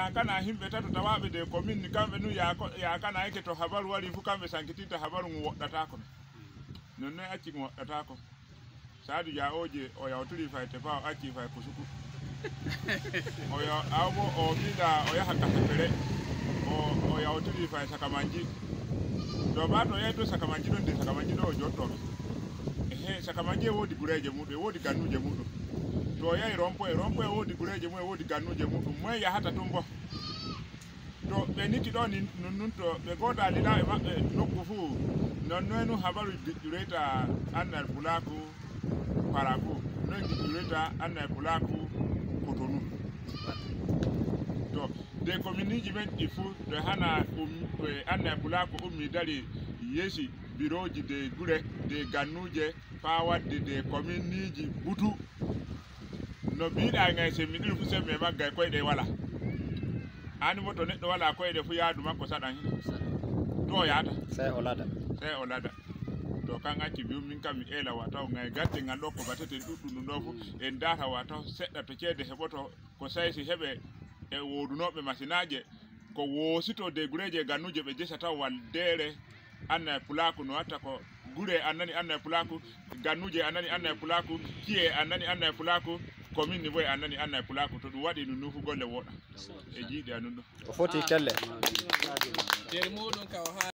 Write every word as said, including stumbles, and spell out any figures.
Yaakana himɓe tato tawaaɓe de commune ni, kamɓe nu yaako-, yaakana yake to habaru wari fu, kamɓe sankitinta habaru ngu woɗɗataako. Non noy acci ngu woɗɗataako. Saadu Jaa Ooje o yawtiri fay Tepa, o acci fay Kusuku. O ya-, aw bo o miɗa o yaha Kasefere. O, o yawtiri fay Sakamanji. To ba to yahi to Sakamanji ɗon de, Sakamanji ɗo o jottoɓe. Ehe, Sakamanji e woodi gureeje muɗum, e woodi gannuuje muɗum. To o yahi Rompo, e Rompo e woodi gureeje mum, e woodi gannuuje muɗum. Moye yahata tun bo? To ɓe niki ɗo ni, nun, nun to ɓe gooda lilaaɓe maɓɓe nokku fuu, non noy nun habaru giƴƴuroyta annal Pulaaku Paraku, noy giƴƴuroyta annal Pulaaku Kotonu. To, de kominiiji men ɗi fuu, to hana um, e annal Pulaaku ummi dari yeesi birooji de gure, de gannuuje, faa wadde de kominiiji butu. No mbiɗa ngay semmiɗiri fu semme magga e koyɗe wala. Ani mo to neɗɗo wala koyɗe fu yaadu makko saɗan hina. To o yaata. Sey o lada. Sey o lada. To kan acci mbi'um min kam mi eela wa taw ngay gatte ngal ɗo ko bateten ɗuɗɗum ɗum ɗo fu. Mm. En daata wa taw seɗɗa to ceede heɓoto ko saysi heɓe e woodunooɓe masinaaje. Ko woosito de gureeje e gannuuje ɓe jesa taw wal deere. Anna e Pulaaku no watta ko gure annani Anna e Pulaaku, gannuuje annani Anna e Pulaaku, kiye annani Anna e Pulaaku, komin ni boy annani Anna e Pulaaku. To ɗum waɗi ɗum nufu golle woɗa. E jiiɗi anun ɗum. O foti kelle. Nder muɗum ka o